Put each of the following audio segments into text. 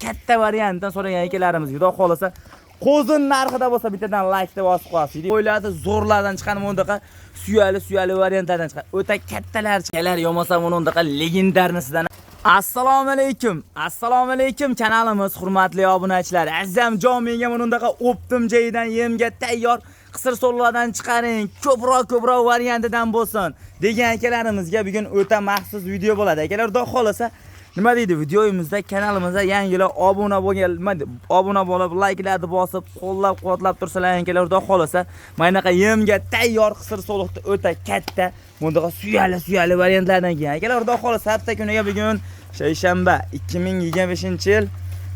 Katta variantdan so'ragan akalarimiz, xudo xohlasa, qo'zin narxida bo'lsa, bittadan like deb bosib qo'yasiz. Qo'ylarni zo'rlardan chiqqan, bundaqa suyali suyali variantlardan chiqqan. O'ta kattalar chiqqanlar, yo'masa bundaqa легендарный sidan. Assalomu alaykum. Assalomu alaykum kanalimiz hurmatli obunachilar. Azamjon menga bundaqa оптом joyidan yemga tayyor qisir so'llardan chiqaring, ko'proq ko'proq variantidan bo'lsin degan akalarimizga bugun o'ta maxsus video bo'ladi. Akalar, xudo xohlasa, nima deydi, videoyimizda kanalimizda yangilar obuna bo'lgan, nima deydi, obuna bo'lib, layklarni bosib, qo'llab-quvvatlab tursalar, akalar, xudo xohlasa, mana bunaqa yemga tayyor qisir so'liqni o'ta katta bundaqa suyali suyali variantlardan kelgan. Akalar, xudo xohlasa, hafta kuniga bugun shayshanba, 2025-yil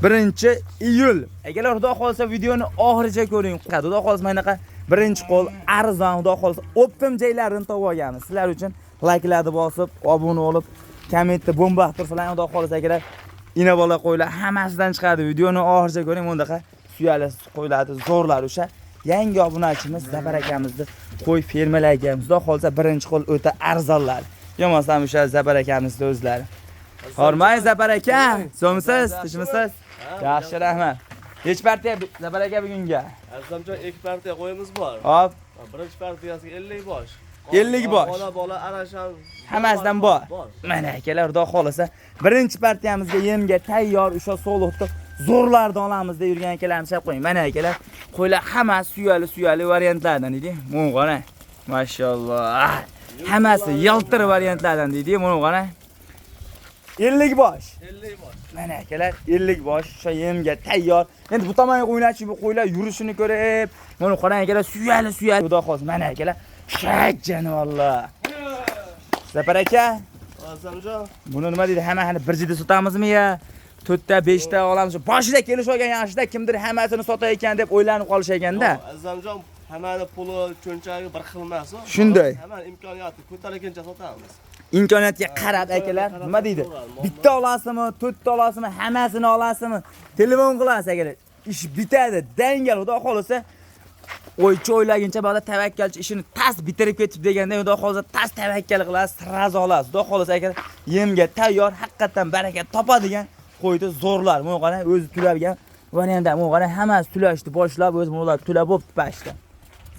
1-iyul. Akalar, xudo xohlasa, videoni oxiricha ko'ring. Xudo xohlasa, mana bunaqa birinchi qo'l arzon, xudo xohlasa, оптом joylarini topib olganmiz. Sizlar uchun layklarni bosib, obuna bo'lib, kommentda bomba qilib tursalar, xudo xohlasa, akalar, ina bola qo'ylar hammasidan chiqadi. Videoni oxiricha ko'ring, bundaqa suyali qo'ylarni zo'rlar o'sha yangi obunachimiz Zafar akamizni qo'y fermalariga, xudo xohlasa, birinchi qo'l o'ta arzonlar. Yo'masam o'sha Zafar akamizni o'zlari. Hormay Zafar aka, so'msiz, tinchmisiz? Yaxshi, rahmat. Nechi partiya, Zafar aka, bugunga? Azamjon, ikki partiya qo'yimiz bor. Hop, Birinchi partiyasiga 50 bosh. 50 bosh. Bola bola arashan Hammasidan bor. Bor. Mana akalar, xudo xohlasa, birinchi partiyamizga yemga tayyor o'sha so'liqni zo'rlardan olamiz deb yurgan akalarni shab qo'ying. Mana akalar, qo'ylar hammasi suyali suyali variantlardan deydi. Buni qarang. Mashalloh. Hammasi yaltir variantlardan deydi. Buni qarang. 50 bosh. 50 bosh. Mana akalar, 50 bosh o'sha yemga tayyor. Endi bu tomonga o'ynatchi bu qo'ylar yurishini ko'rib, buni qarang akalar, suyali suyali. Xudo xohlasa, mana akalar, shak jonivorlar. Zafar aka, Azamjon, buni nima deydi, hammasini bir joyda sotamizmi ya? To'rtta, beshta olamiz. Boshida kelishib olgan yaxshida, kimdir hammasini sotar ekan deb o'ylanib qolish ekanda. Azamjon, hammani puli cho'nchagi bir xil emas. Shunday. Hammani imkoniyati ko'targancha sotamiz. Imkoniyatga qarab akalar, nima deydi? Bitta olasizmi, to'rtta olasizmi, hammasini olasizmi? Telefon qilasiz akalar. Ish bitadi, dangal, xudo xohlasa. O'ychi o'ylaguncha bola tavakkalchi ishini tas bitirib ketib deganda, xudo xohlasa, tas tavakkal qilasiz, сразу olasiz. Xudo xohlasa akalar, yemga tayyor, haqiqatan baraka topadigan qo'ydi zo'rlar. Buni qarang, o'zi tulagan variantda, buni qarang, hammasi tulashdi, boshlab o'zi ular tulab bo'pti pashta.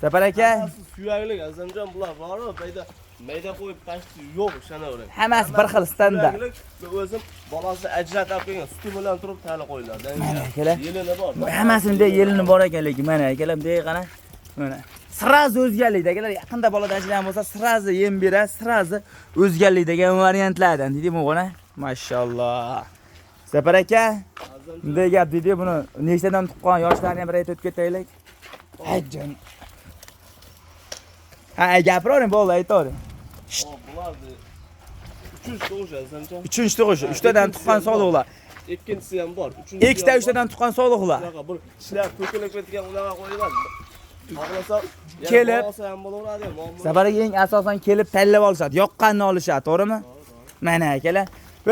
Zafar aka, Hammasi suyaklik Azamjon, bular bor-ku, mayda mayda qo'yib pashti yo'q ishonavering. Hammasi bir xil standart. Suyaklik, men o'zim bolasini ajratib qo'ygan, suti bilan turib tali qo'yiladi. Mana akalar. Yelini bor. Hammasini bunday yelini bor ekan, lekin mana akalar, bunday qarang. Mana. Сразу o'zgarlik akalar, yaqinda bola dajlan bo'lsa, сразу yem beradi, сразу o'zgarlik degan variantlardan deydi bu, qarang. Mashalloh. Zafar aka, bunday gap deydi, buni nechtadan tuqqan, yoshlarni ham bir aytib o'tib ketaylik. Hay jon. Ha, gapiravering, bo'ldi, aytavering. Hop, bularni uchinchi tug'ish, Azamjon. Uchinchi tug'ishi, uchtadan tuqqan sog'liqlar. Ikkinchisi ham bor. Uchinchisi Ikkita, ham bor. uchtadan tuqqan sog'liqlar. Unaqa bir tishlab to'kilib ketgan unaqa qo'yiladi. Xohlasa yana olsa ham bo'laveradi, muammo yo'q. Zafar aka, eng asosan kelib tanlab olishadi, yoqqanini olishadi, to'g'rimi? Mana akalar.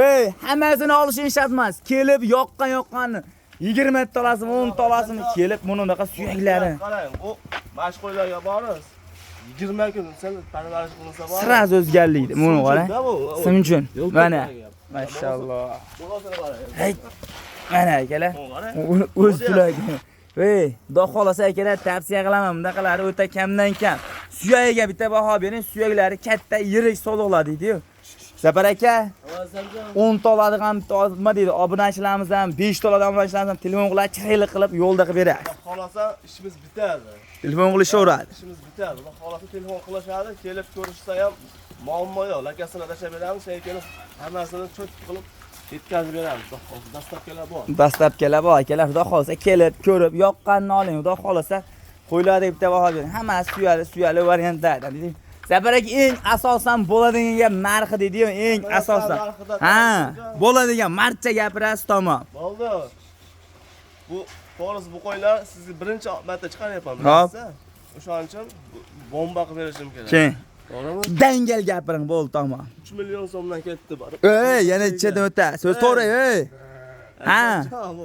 Ey, hammasini olishing shart emas. Kelib yoqqan yoqqanini 20 ta olasizmi, 10 ta olasizmi, kelib buni unaqa suyaklari Qarang, u mana shu qo'ylarga borasiz. 20 kun sen parvarish qilinsa bor. Сразу o'zgarlikdi. Buni qarang. Simchun. Yo'l Mana. to'plagan. Mashalloh. Bo'losini qarang. Hey. Mana akalar. Buni qarang. Uni o'z tulagan. Ey, xudo xohlasa akalar, tavsiya qilaman. Bunaqalari o'ta kamdan kam. Suyagiga bitta baho bering, suyaklari katta, yirik soliqlar deydi-yu. Zafar aka, Azamjon. 10 ta oladigan nima deydi, obunachilarimiz ham, 5 ta oladigan obunachilarimiz ham telefon qilib, chiroyli qilib yo'lda qilib beradi. Xudo xohlasa ishimiz bitadi. Telefon qilishaveradi. Ishimiz bitadi. Xudo xohlasa telefon qilishadi, kelib ko'rishsa ham muammo yo'q. Lakasini tashlab beramiz, shay kelib hammasini cho't qilib yetkazib beramiz. Xudo xohlasa доставка lar bor. Доставка lar bor akalar, xudo xohlasa kelib ko'rib, yoqqanini oling, xudo xohlasa qo'ylarga bitta baho bering. Hammasi suyali suyali variantlardan deydi. Zafar aka, eng asosan bo'ladigan gap narxi deydi-yu, eng asosan. Narxida. Ha, bo'ladigan martcha gapirasiz, tamom. Bo'ldi. Bu to'g'risi, bu qo'ylar sizni birinchi marta chiqaryapman, Hop. bilasiz. O'shaning uchun bomba qilib berishim kerak. Keyin To'g'rimi? dangal gapiring, bo'ldi, tamom. 3 million so'mdan ketdi borib. Ey, yana ichidan o'ta. So'z to'g'ri, ey. Ha. Bu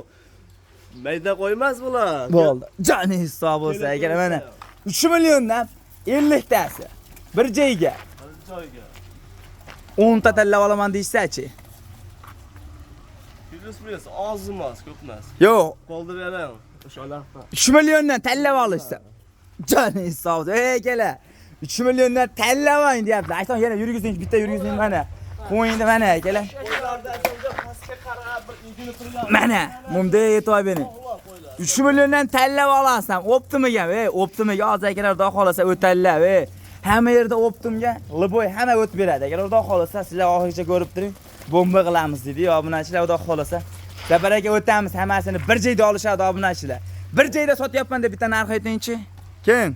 mayda qo'ymas bular. Bo'ldi. Joningiz sog' bo'lsa, Kelib akalar, mana ko'rishsa. 3 milliondan 50 tasi bir joyga. Bir joyga. 10 ta tanlab olaman deyishsa-chi? Kelib Плюс oz emas, ko'p emas. Yo'q, Qoldi beraman. O'sha narxda. 3 milliondan tanlab olishsa. Joningiz sog'. Ey akalar. 3 milliondan tanlab oling deyapti. Ayton yana yurgizing, bitta yurgizing mana. Qo'yingda mana akalar. Qo'ylarda azamga pastga qarab bir egilib turiladi. Mana, bunday e'tibor bering. 3 milliondan tanlab olasan. Optimiga, ey, optimiga hozir akalar xudo xolasa o'tanlab, ey. Hamma yerda optimga, liboy hamma o't beradi. Agar xudo xolasa sizlar oxirigacha ko'rib turing. Bomba qilamiz dedi. Obunachilar xudo xolasa. Zafar aka o'tamiz, hammasini bir joyda olishadi obunachilar. Bir joyda sotyapman deb bitta narx aytingchi. Kim?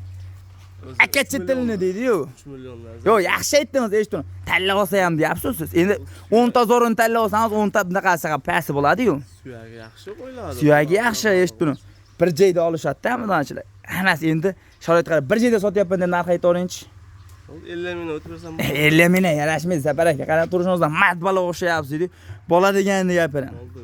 Akachi tilini deydi-yu. 3 milliondan. Yo'q, yaxshi aytdingiz, eshitdim. Tanlab olsa ham deyapsiz siz. Endi 10 ta zo'rini tanlab olsangiz, 10 ta bunaqasi pasti bo'ladi-yu. Suyagi yaxshi qo'yiladi. Suyagi yaxshi, eshitdim. Bir joyda olishadi-da obunachilar. Hammasi endi sharoit qarab bir joyda sotyapman deb narx aytaverinchi. 50 ming o'tib bersam 50 ming yarashmaydi Zafar aka. Qarab turishingizdan mard bola o'xshayapsiz deydi. Bola deganini gapiraman. Oldi.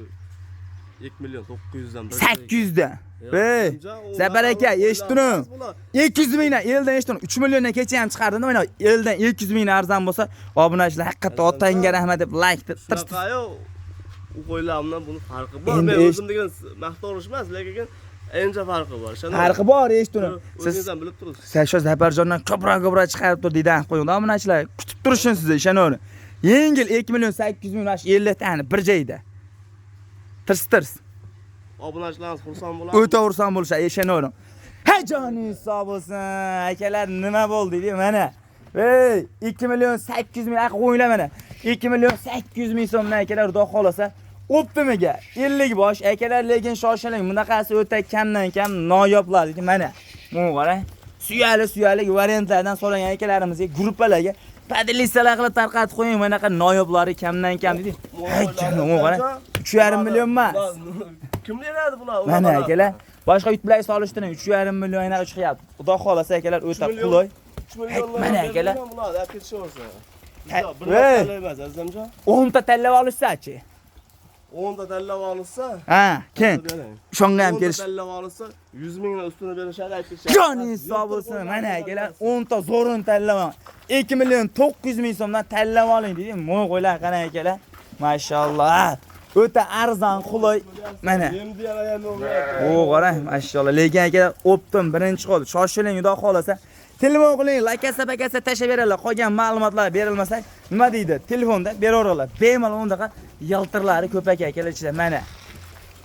2 million 900 dan. 800 dan. Ey, Zafar aka, eshitdim. 200 mingdan eldan eshitdim. 3 milliondan kecha ham chiqardim, mana eldan 200 ming arzon bo'lsa, obunachilar haqiqatda otangga rahmat deb like deb tirs tirs. Shunaqayu u qo'ylarimdan buni farqi bor. Endi Men o'zim degan maqtovlish emas, lekin ancha farqi bor. Farqi bor, eshitdim. Siz O'zingiz ham bilib turibsiz. Siz shu Zafarjondan ko'proq chiqarib tur deydi, qo'ying. Obunachilar kutib turishsin sizni, ishonavering. Yengil 2 million 800 ming mana shu 50 tani bir joyda. Tirs tirs. Obunachilarimiz xursand bo'ladi. O'ta xursand bo'lishadi, ishonavering. Ha joningiz sog' bo'lsin. Akalar nima bo'ldi deydi mana. Ey, 2 million 800 ming aql qo'yinglar mana. 2 million 800 ming so'mdan akalar xudo xolasa optimiga 50 bosh akalar, lekin shoshiling, bunaqasi o'ta kamdan kam noyoblar deydi mana. Buni qarang. Suyali variantlardan so'ragan akalarimizga gruppalarga podelisalar qilib tarqatib qo'ying, bunaqa noyoblari kamdan kam deydi. Hay jonim, buni qarang. 3,5 million emas. Kim beradi bular? Mana akalar, boshqa yutlar solishtiring, 3,5 million yana chiqyapti. Xudo xolasa akalar o'ta qulay. 3 million. Mana akalar. Bular olib ketishaversa. Bir Ey! tanlab emas, azamjon. 10 ta tanlab olishsa-chi? 10 ta tanlab olishsa, Ha, keyin shunga ham 10 ta kelish. tanlab olishsa 100 mingdan ustini berishadi, aytib ketishadi. Joningiz sog' bo'lsin. Mana akalar, 10 ta zo'rini tanlab oling. 2 million 900 ming so'mdan tanlab oling deydi. Mo'y qo'ylar qarang akalar. Mashalloh. O'ta arzon, qulay. Mana. Endi yana ham bo'lmayapti. O, qarang, mashalloh. Lekin akalar, optim birinchi qo'l. Shoshiling, xudo xolasa. Telefon qiling, lakasa pakasa tashlab beradilar. Qolgan ma'lumotlar berilmasa, nima deydi? Telefonda beraveradilar. Bemalol undaqa yaltirlari ko'p aka akalar ichida mana.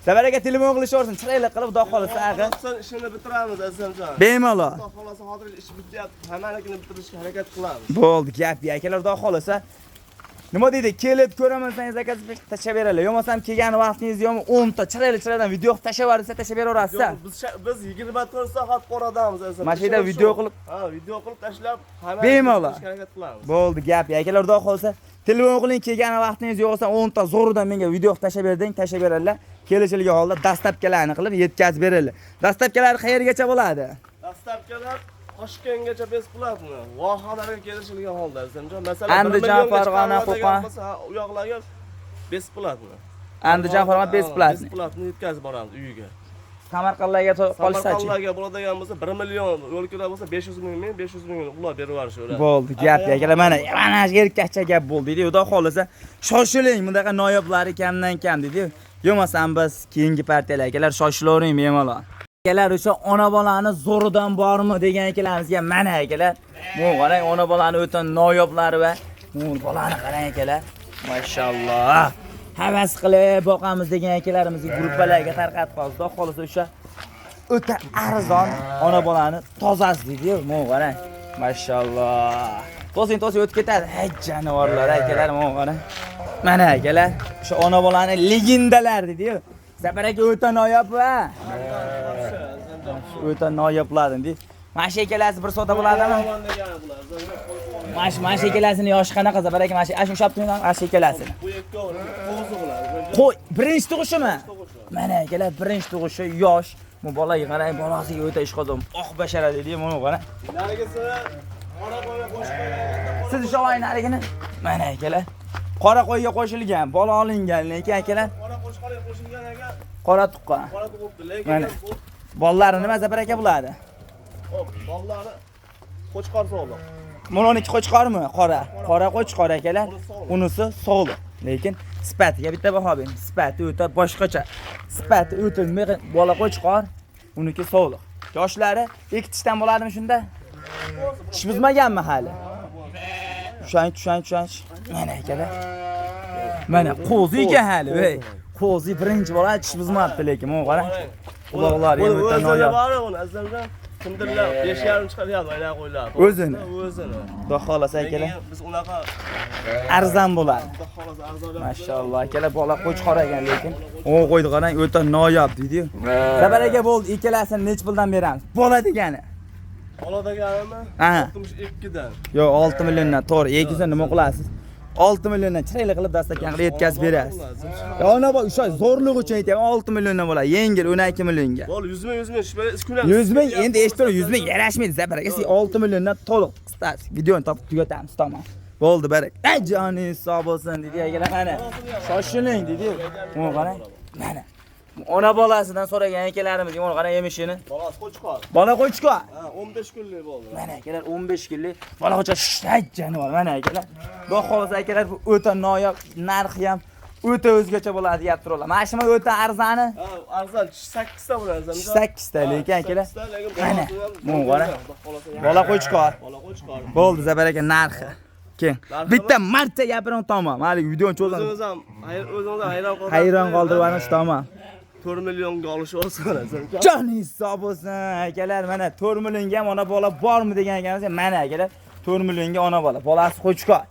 Zafar aka telefon qilishaversin, chiroyli qilib xudo xolasa ag'a. Xudo ishini bitiramiz, azamjon. Bemalol. Xudo xolasa hozir ish bityapti. Hammanikini bitirishga harakat qilamiz. Bo'ldi, gap akalar xudo xolasa. Nima deydi? Kelib ko'ramansangiz aka tashlab beradilar. Yo'masam kelgan vaqtingiz yo'qmi 10 ta chiroyli chiroylidan video qilib tashlab yuborsa tashlab beraverasiz. Yo'q, biz 24 soat qoradamiz azamjon. Mana shu yerda video qilib Ha, video qilib tashlab hamma Bemalol. harakat qilamiz. Bo'ldi, gap akalar xudo xolasa. Telefon qiling, kelgan vaqtingiz yo'q bo'lsa 10 ta zo'ridan menga video qilib tashlab berding, tashlab beradilar. Kelishilgan holda dastavkalarni qilib yetkazib beradilar. Dastavkalar qayergacha bo'ladi? Dastavkalar Toshkentgacha besplatno. Vohalarga kelishilgan holda azamjon. Masalan, Andijon, Farg'ona, Qo'qon. U yoqlarga besplatno. Andijon, Farg'ona besplatno. Besplatno yetkazib boramiz uyiga. Samarqandlarga qolishsachi. Samarqandlarga bo'ladigan bo'lsa 1 million, yo'l kira bo'lsa 500 ming, 500 ming ular berib yuborish ular. Bo'ldi, gap akalar mana mana shu erkakcha gap bo'ldi deydi. Xudo xolasa shoshiling, bunaqa noyoblari kamdan kam deydi. Yo'masam biz keyingi partiyalar akalar shoshilavering bemalol. Akalar o'sha ona bolani zo'ridan bormi degan akalarimizga mana akalar. Bu qarang ona bolani o'ta noyoblari va bu bolani qarang akalar. Mashalloh. Havas qilib boqamiz degan akalarimizga gruppalarga tarqatib qo'yamiz. Xudo xolasa o'sha o'ta arzon ona bolani tozasi deydi-yu. Bu qarang. Mashalloh. To'sing to'sing o'tib ketadi. Hay jonivorlar akalar, mana qarang. Mana akalar, o'sha ona bolani legendalar deydi-yu. Zafar aka o'ta noyob va o'ta noyoblardan deydi. Mana shu ikkalasi bir soda bo'ladimi? Mana shu ikkalasini yoshi qanaqa Zafar aka? Mana shu ushlab turing, mana shu ikkalasini. Bu ikkovi qo'zi bo'ladi. Qo'y, birinchi tug'ishimi? Mana akalar, birinchi tug'ishi yosh. Bu bolaga qarang, bolasiga o'ta ishqozon, oq bashara deydi, mana qarang. Narigisi qora qo'yga qo'shib qo'yilgan. Siz ushlab oling narigini. Mana akalar, qora qo'yga qo'shilgan, bola olingan, lekin akalar Qora qo'shqorga qo'shilgan ekan, qora tuqqan. qora tug'ibdi, lekin Mana. Bolalari nima Zafar aka bo'ladi? Hop, bolalari qo'chqor sog'liq. Mana uniki qo'chqormi? Qora. Qora qo'chqor akalar. Unisi sog'liq. Lekin sifatiga bitta baho bering. Sifati o'ta boshqacha. Sifati o'ta bola qo'chqor, uniki sovliq. Yoshlari ikki tishdan bo'ladimi shunda? Tish buzmaganmi hali? Tushang, tushang, tushang. Mana akalar. Mana qo'zi ekan hali, ey. Qo'zi birinchi bola tish buzmabdi lekin, mana qarang. Quloqlari ham o'ta O'zini noyob. bor uni Azizjon. Kimdirlar 5,5 chiqaryapti aynan qo'ylar. O'zini. O'zini. Xudo xohlasa akalar, Lekin biz unaqa arzon bo'ladi. Xudo xohlasa arzon. Mashalloh akalar, bola qo'chqor ekan lekin. O qo'ydi qarang, o'ta noyob deydi-yu. Zafar aka bo'ldi, ikkalasini nechi puldan beramiz? Bola degani. Bola deganimi? Aha. 62 dan. Yo'q, 6 milliondan, to'g'ri. Egizini nima qilasiz? 6 milliondan chiroyli qilib dastakon qilib yetkazib berasiz. Ya ona bor, o'sha zo'rlik uchun aytyapman, 6 milliondan bo'ladi. Yengil 12 millionga. Bo'l 100 ming 100 ming shu kunlar. 100 ming endi eshitib turing, 100 ming yarashmaydi Zafar aka. Siz 6 milliondan to'liq qisqasi. Videoni topib tugatamiz, tamom. Bo'ldi, barak. Ey joningiz sog' bo'lsin dedi akalar, mana. Shoshiling dedi. Mana qarang. Mana. Ona bolasidan so'ragan akalarimizga mana qarang emishini. Bolasi qo'chqor. Bola qo'chqor. Ha, 15 kunlik bo'ldi. Mana akalar 15 kunlik bola qo'chqor shay jonivor mana akalar. Xudo xohlasa akalar bu o'ta noyob, narxi ham o'ta o'zgacha bo'ladi deb turadilar. Mana shumi o'ta arzoni Ha, arzon 8 ta bo'ladi Azizjon. 8 ta lekin akalar. Mana, Mana bu qara. Bola qo'chqor. Bola qo'chqor. Bo'ldi Zafar aka narxi. Keyin Narxi bitta marta gapiring tamom. Hali videoni cho'zamiz. O'zimiz ham o'zimiz ham hayron qoldik. Hayron qoldirib tamom. 4 millionga olish oson Azizjon. Joningiz sog' bo'lsin akalar. Mana 4 millionga ham ona bola bormi degan ekanmiz. Mana akalar 4 millionga ona bola. Bolasi qo'chqor.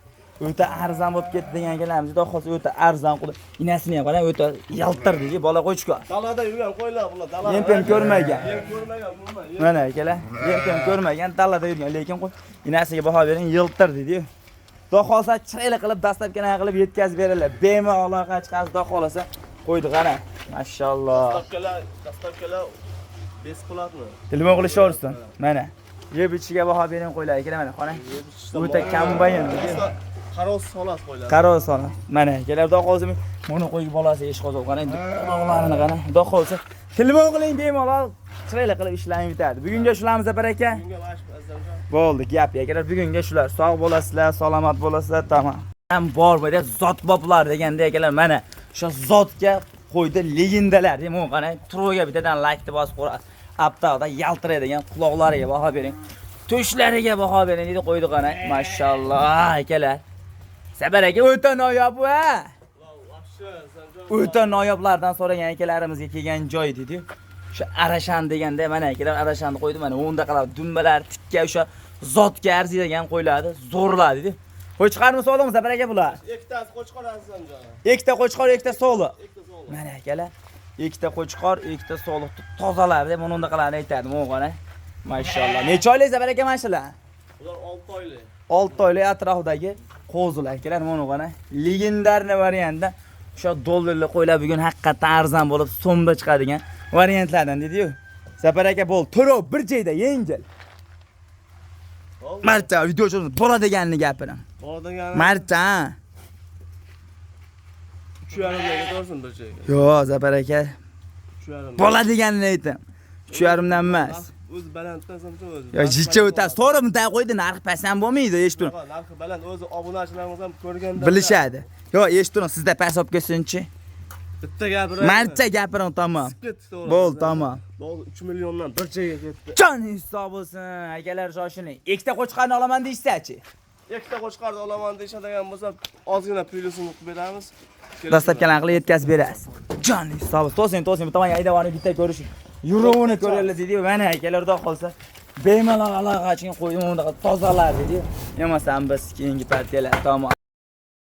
O'ta arzon bo'lib ketdi degan akalarimiz. Xudo xohlasa o'ta arzon qilib. Inasini ham qarang, o'ta yaltir deydi bola qo'chqor. Dalada yurgan qo'ylar bular, dalada. Yem-pem ko'rmagan. Yem ko'rmagan, umuman. Mana akalar, yem-pem ko'rmagan, dalada yurgan, lekin qo'y inasiga baho bering, yiltir deydi. Xudo xohlasa chiroyli qilib dastlabkina qilib yetkazib beradilar. Bemalol aloqa chiqasiz, xudo xohlasa qo'ydi qarang. Mashalloh. Dastavkalar, dastavkalar besplatno. Telefon qilishaversin. Mana. Yeb ichishiga baho bering qo'ylar akalar mana qarang. O'ta kombayn deydi. Qarovsiz xolos qo'ylar. Qaror sona. Mana akalar xudo xohlasa mana qo'y bolasi ish qozon qarang, quloqlarini qarang. Xudo xohlasa telefon qiling bemalol chiroyli qilib ishlarni bitadi. Bugunga shularimiz Zafar aka. Bugunga mana shu Azizjon. Bo'ldi gap akalar bugunga shular. Sog' bo'lasizlar, salomat bo'lasizlar, tamom. Ham bor bu yerda zotboplar deganda akalar mana o'sha zotga qo'ydi legendalar. Mana qarang, turuga bittadan like deb bosib qo'yasiz. Aptaqda yaltiraydigan quloqlariga baho bering. To'shlariga baho bering deydi qo'ydi qarang. Mashalloh akalar. Zafar aka o'ta noyob bu ha. Вообще Azizjon. O'ta noyoblardan so'ragan akalarimizga kelgan joy deydi. O'sha arashan deganda mana akalar arashanni qo'ydi mana undaqalar dumbalar tikka o'sha zotga arziydigan qo'yiladi, zo'rlar deydi. Qo'chqormi sog'liqmi Zafar aka bular? Ikkitasi qo'chqor Azizjon. Ikkita qo'chqor, ikkita sog'liq. Ikkita sog'liq. Mana akalar, ikkita qo'chqor, ikkita sog'liq tozalar deb mana undaqalarni aytadi, mana qarang. Mashalloh. Necha oylik Zafar aka mana shular? Ular 6 oylik. 6 oylik atrofidagi qo'zilar akalar mana qarang. Legendarniy variantda o'sha dollarli qo'ylar bugun haqiqatdan arzon bo'lib so'mda chiqadigan variantlardan dedi-yu. Zafar aka bo'ldi, to'rov bir joyda yengil. Bo'ldi. Marta video cho'zib bola deganini gapiring. Bola degani Marta. ha. 3,5 ga ketaversin bir joyga. Yo'q, Zafar aka, 3,5. bola deganini aytdim. 3,5 dan emas. O'zi balanddan samsa o'zi. Yo, jicha o'tadi. To'g'ri, bunday qo'ydi, narxi past ham bo'lmaydi, eshitib turing. Narxi baland, o'zi obunachilarimiz ham ko'rganda Bilishadi. Yo'q, eshitib turing, sizda past olib kelsinchi. Bitta gapiring. Marta gapiring, tamom. Ketdi to'g'ri. Bo'ldi, tamom. Bo'ldi, 3 milliondan bir joyga ketdi. Joningiz sog' bo'lsin, akalar shoshiling. Ikkita qo'chqorni olaman deyishsa-chi. Ikkita qo'chqorni olaman deyishadigan bo'lsa, ozgina plyusini qilib beramiz. Dastlabkilarni qilib yetkazib berasiz. Joningiz sog' bo'lsin. To'sing, to'sing, bu tomonga haydab borib bitta ko'rishing. Yuruvini ko'raylik deydi. Mana akalar xudo qolsa bemalol aloqa chiqing, qo'ydim unaqa tozalar deydi. Emasam biz keyingi partiyalar tomon.